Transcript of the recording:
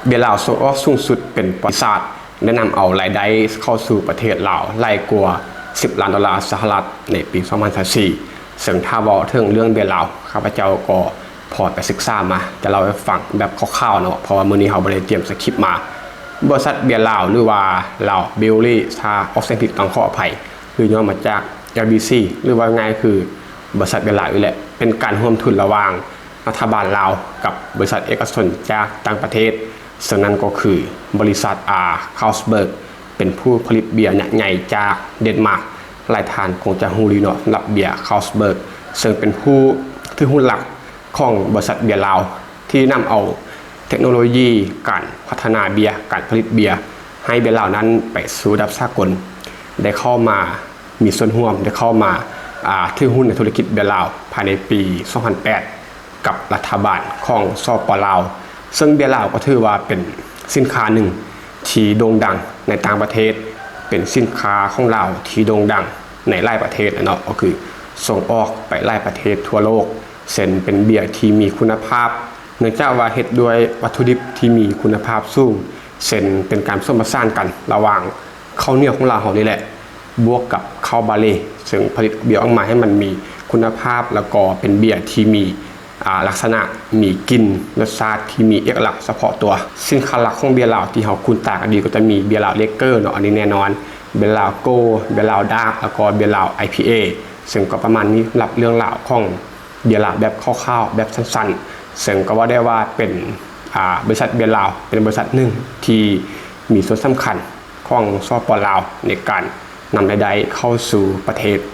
ເບຍລາວສົ່ງອອກສູງສຸດເປັນປະຫວັດສາດ ໄດ້ນຳເອົາລາຍໄດ້ເຂົ້າສູ່ປະເທດລາວຫຼາຍກວ່າສິບລ້ານໂດລາສະຫະລັດໃນປີສອງພັນຊາວສີ່ ເຊິ່ງຖ້າເວົ້າເຖິງເລື່ອງເບຍລາວ ຂ້າພະເຈົ້າກໍພໍໄປສຶກສາມາ ຈະເລົ່າໃຫ້ຟັງແບບຄ່າວໆເນາະ ເພາະວ່າມື້ນີ້ເຮົາບໍ່ໄດ້ຕຽມສະຄຣິບມາ. ບໍລິສັດເບຍລາວ ຫຼືວ່າ Lao Brewery ຖ້າອອກສຽງຜິດຕ້ອງຂໍອະໄພ ຫຼືຫຍໍ້ມາຈາກ ແອລບີຊີ ຫຼືວ່າງ່າຍຄື ບໍລິສັດເບຍລາວນີ້ແຫຼະ ເປັນການຮ່ວມທຶນລະຫວ່າງລັດຖະບານລາວກັບບໍລິສັດເອກະຊົນຈາກຕ່າງປະເທດ ເຊິ່ງນັ້ນກໍຄືບໍລິສັດ ອາ Carlsberg ເປັນຜູ້ຜະລິດເບຍຍັກໃຫຍ່ຈາກເດນມາກ. ຫຼາຍທ່ານຄົງຈະຮູ້ດີເນາະ ສຳລັບເບຍ Carlsberg ເຊິ່ງເປັນຜູ້ຖືຫຸ້ນຫຼັກຂອງບໍລິສັດເບຍລາວ ທີ່ນຳເອົາເທັກໂນໂລຢີການພັດທະນາເບຍ, ການຜະລິດເບຍ ໃຫ້ເບຍລາວນັ້ນໄປສູ່ລະດັບສາກົນ ໄດ້ເຂົ້າມາມີສ່ວນຮ່ວມ, ໄດ້ເຂົ້າມາ ອາ ຖືຫຸ້ນໃນທຸລະກິດເບຍລາວ ພາຍໃນປີສອງພັນແປດ ກັບລັດຖະບານຂອງ ສປ ລາວ ເຊິ່ງເບຍລາວກໍຖືວ່າເປັນສິນຄ້າໜຶ່ງທີ່ໂດ່ງດັງໃນຕ່າງປະເທດ, ເປັນສິນຄ້າຂອງລາວທີ່ໂດ່ງດັງໃນຫຼາຍປະເທດແຫຼະເນາະ, ກໍຄືສົ່ງອອກໄປຫຼາຍປະເທດທົ່ວໂລກ ເຊັ່ນເປັນເບຍທີ່ມີຄຸນນະພາບ ເນື່ອງຈາກວ່າເຮັດດ້ວຍວັດຖຸດິບທີ່ມີຄຸນນະພາບສູງ ເຊັ່ນເປັນການປະສົມປະສານກັນລະຫວ່າງເຂົ້າໜຽວຂອງລາວເຮົານີ້ແຫຼະ ບວກກັບເຂົ້າບາເລ ເຊິ່ງຜະລິດເບຍອອກມາໃຫ້ມັນມີຄຸນນະພາບ ແລ້ວກໍເປັນເບຍທີ່ມີ ອາ ລັກສະນະ ມີກິ່ນ ລົດຊາດທີ່ມີເອກະລັກສະເພາະຕົວ. ສິນຄ້າຫຼັກຂອງເບຍລາວທີ່ເຮົາຄຸ້ນຕາກັນດີກໍຈະມີເບຍລາວ Lager ເນາະ ອັນນີ້ແນ່ນອນ, ເບຍລາວ Gold, ເບຍລາວ Dark ແລ້ວກໍເບຍລາວ ໄອພີເອ ເຊິ່ງກໍປະມານນີ້ສຳລັບເລື່ອງລາວຂອງເບຍລາວແບບຄ່າວໆ ແບບສັ້ນໆ ເຊິ່ງກໍເວົ້າໄດ້ວ່າເປັນ ອາ ບໍລິສັດເບຍລາວ ເປັນບໍລິສັດໜຶ່ງທີ່ມີສ່ວນສຳຄັນຂອງ ສປ ລາວ ໃນການນຳລາຍໄດ້ເຂົ້າສູ່ປະເທດ.